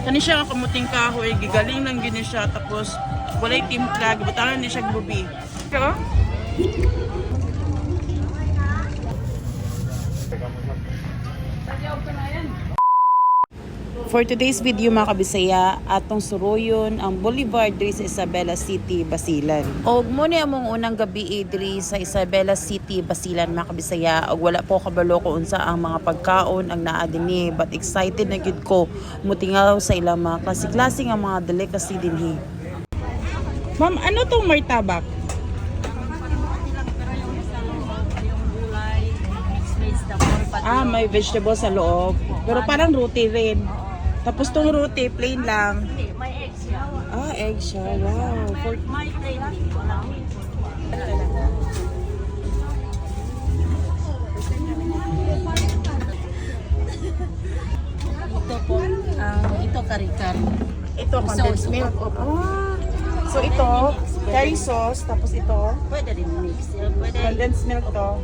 Kani siya nga kamuting kahoy, gigaling lang gini siya tapos walay timpla, gibutangan ni siya lubi. Pero For today's video, mga kabisaya, atong suruyon ang Boulevard diri sa Isabela City, Basilan. Og mo ni among unang gabi diri sa Isabela City, Basilan, mga kabisaya. Og wala po kabalo ko unsa ang mga pagkaon ang naa dinhi, but excited na gyud ko mutingaw sa ilang mga klase-klase nga mga delicacy dinhi. Ma'am, ano tong martabak? Ah, may vegetable sa loob. Pero parang roti rin. Tapos tong roti, plain lang. Hindi, may egg siya. Ah, egg siya. Wow. For May plain din. Walang egg. Ito po, ang ito kari-kari. Ito, condensed Sauce. milk. Ah. So ito, curry sauce. Tapos ito, Pwede rin mix. Pwede. condensed milk to.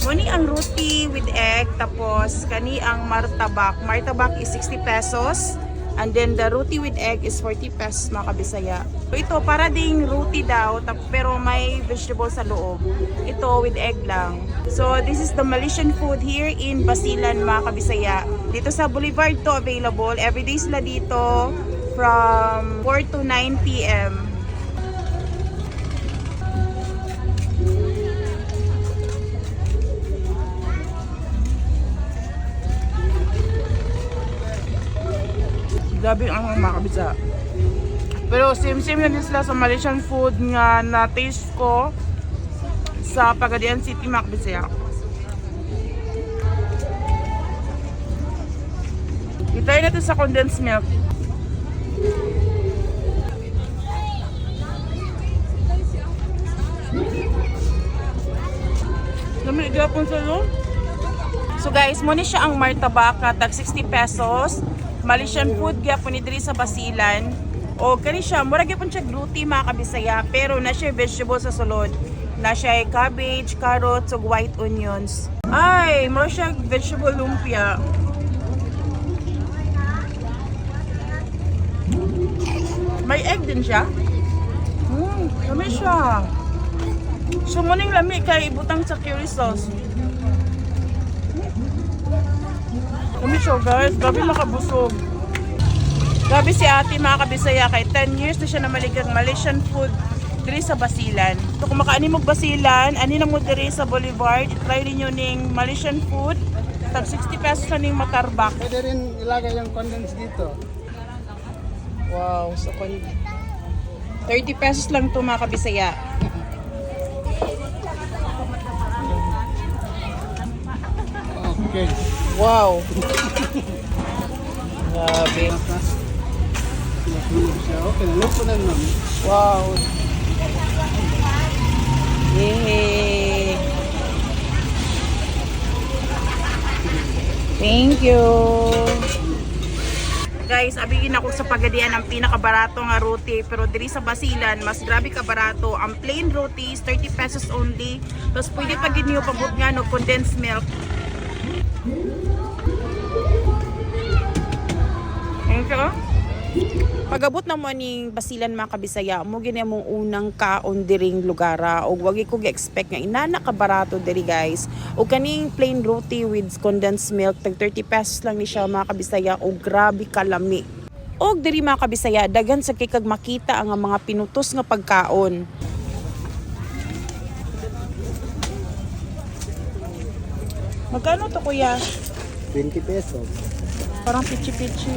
Muni ang roti with egg. Tapos, kani ang martabak. Martabak is 60 pesos. And then, the roti with egg is 40 pesos, mga kabisaya. So, ito, para ding roti daw, pero may vegetable sa loob. Ito, with egg lang. So, this is the Malaysian food here in Basilan, mga kabisaya. Dito sa Boulevard to available. Everyday sila dito from 4 to 9 p.m. Grabe ang mga kabisa. Pero same-same na din sila sa Malaysian food nga na-taste ko sa Pagadian City, mga kabisaya. Itry natin sa condensed milk. Dami gapon sa loob. So guys, mo ni siya ang martabaka tag 60 pesos. Malaysian food gyapon ni diri sa Basilan. O kani siya, mura gyapon siya roti, mga kabisaya, pero na siya vegetable sa sulod. Na siya cabbage, carrots ug white onions. Ay, mura siya vegetable lumpia. May egg din siya. Lami siya. So muning lami kay ibutang sa curry sauce. Lami siya, guys, grabe makabusog. Grabe si ate, mga kabisaya, kay 10 years na siya namaligag Malaysian food diri sa Basilan. So kung makaani mo Basilan, ani na mo diri sa Boulevard, try ninyo ning Malaysian food. Tag 60 pesos na ning matarbak. Pwede rin ilagay yung condensed dito. Wow, so kun 30 pesos lang to, mga kabisaya. Okay. Wow. Grabe. Nasunog siya. Okay, naluto na ma'am. Wow. Yay. Thank you. Guys, abigin ako sa Pagadian ang pinakabarato nga roti pero diri sa Basilan mas grabe ka barato. Ang plain roti is 30 pesos only. Tapos pwede pa gid niyo pabot nga no condensed milk. Thank you. Pagabot na mo ning Basilan, mga kabisaya, mo gini mong unang kaon diring lugara og wagi ko gi-expect nga inana ka barato diri, guys. Og kaning plain roti with condensed milk tag 30 pesos lang ni siya, mga kabisaya, og grabe kalami. Og diri, mga kabisaya, daghan sa kay kag makita ang mga pinutos nga pagkaon. Magkano to, kuya? 20 pesos. Parang pichi-pichi.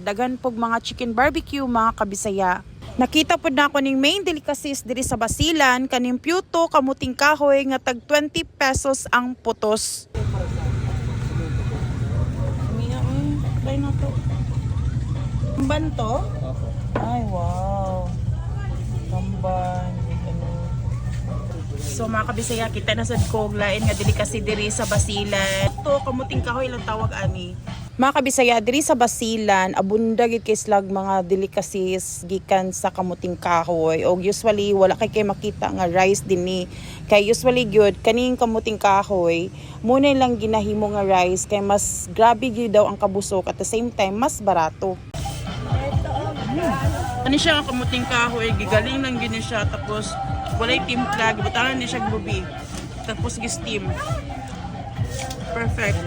Dagan pog mga chicken barbecue, mga kabisaya. Nakita pod na ako ning main delicacies diri sa Basilan, kaning puto kamuting kahoy nga tag 20 pesos ang putos. Try na to. Tamban to? Ay, wow. Tamban. Ano. So mga kabisaya, kita na sad ko lain nga delicacy diri sa Basilan. To kamuting kahoy lang tawag ani. Mga kabisaya, diri sa Basilan, abunda gid kay slag mga delicacies gikan sa kamuting kahoy. Og usually wala kay makita nga rice dinhi. Kay usually gyud kaning kamuting kahoy, muna lang ginahimo nga rice kay mas grabe gyud daw ang kabusok, at the same time mas barato. Ano siya ang kamuting kahoy, gigaling lang gini siya, tapos walay timpla, gibutangan ni siya gubi. Tapos gi-steam. Perfect.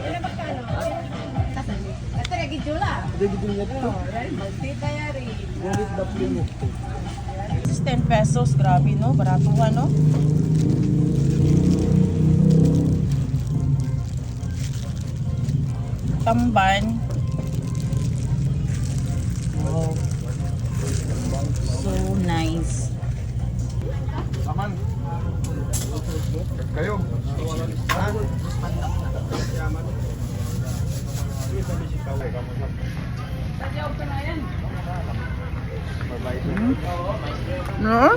This is 10 pesos, grabe no, baratuhan no. Tamban. Wow. So nice. Aman. Kayo. Ha? No?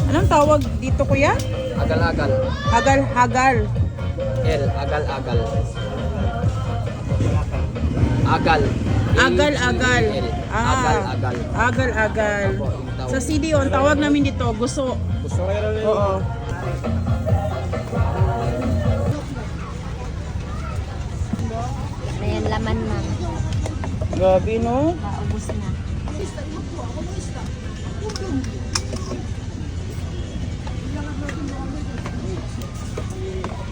Anong tawag dito, kuya? Agal-agal. Hagal, hagal. L, agal-agal. Agal. Agal, agal. A-G-A-L. Ah. Agal-agal. Agal, agal. Opo, yung tawag. Sa CDO, ang tawag namin dito, guso. Oo. Ayan, laman, ma'am. Grabe, no? Maubos na.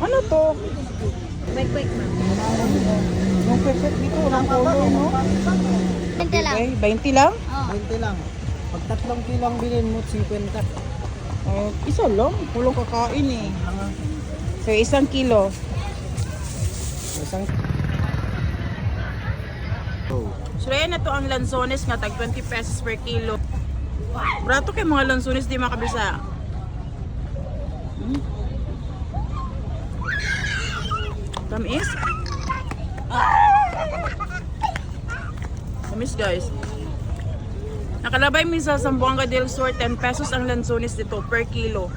Ano to? Quick, quick, ma'am. Yung perfect dito, walang color, no? 20 lang. Okay, 20 lang? 20 lang. Pag 3 kilo ang bilhin mo, 50. Eh, isa lang. Pulong kakain eh. So, 1 kilo. Isang So, ayan na to ang lansones nga, tag 20 pesos per kilo. Brato kay mga lansones di makabisa. Tamis? Tamis, guys. Nakalabay mi sa Zamboanga del Sur, 10 pesos ang lansones dito per kilo.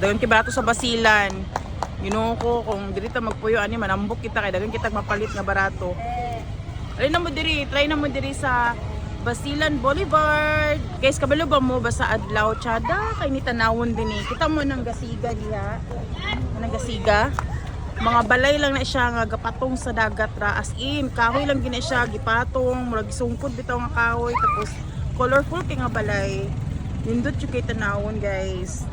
Dagan kay barato sa Basilan. Ginoo ko kung diri ta magpuyo ani manambok kita kay dagan kita mapalit nga barato. Alin na mo diri, try na mo diri sa Basilan Boulevard. Guys, kabalo ba mo ba sa adlaw tsada kay ni tanawon dinhi. Kita mo nang gasiga diha. Nang gasiga. Mga balay lang na siya nga gapatong sa dagat ra, as in kahoy lang gina siya gipatong, murag sungkod bitaw nga kahoy, tapos colorful kay nga balay. Nindot jud kay tanawon, guys.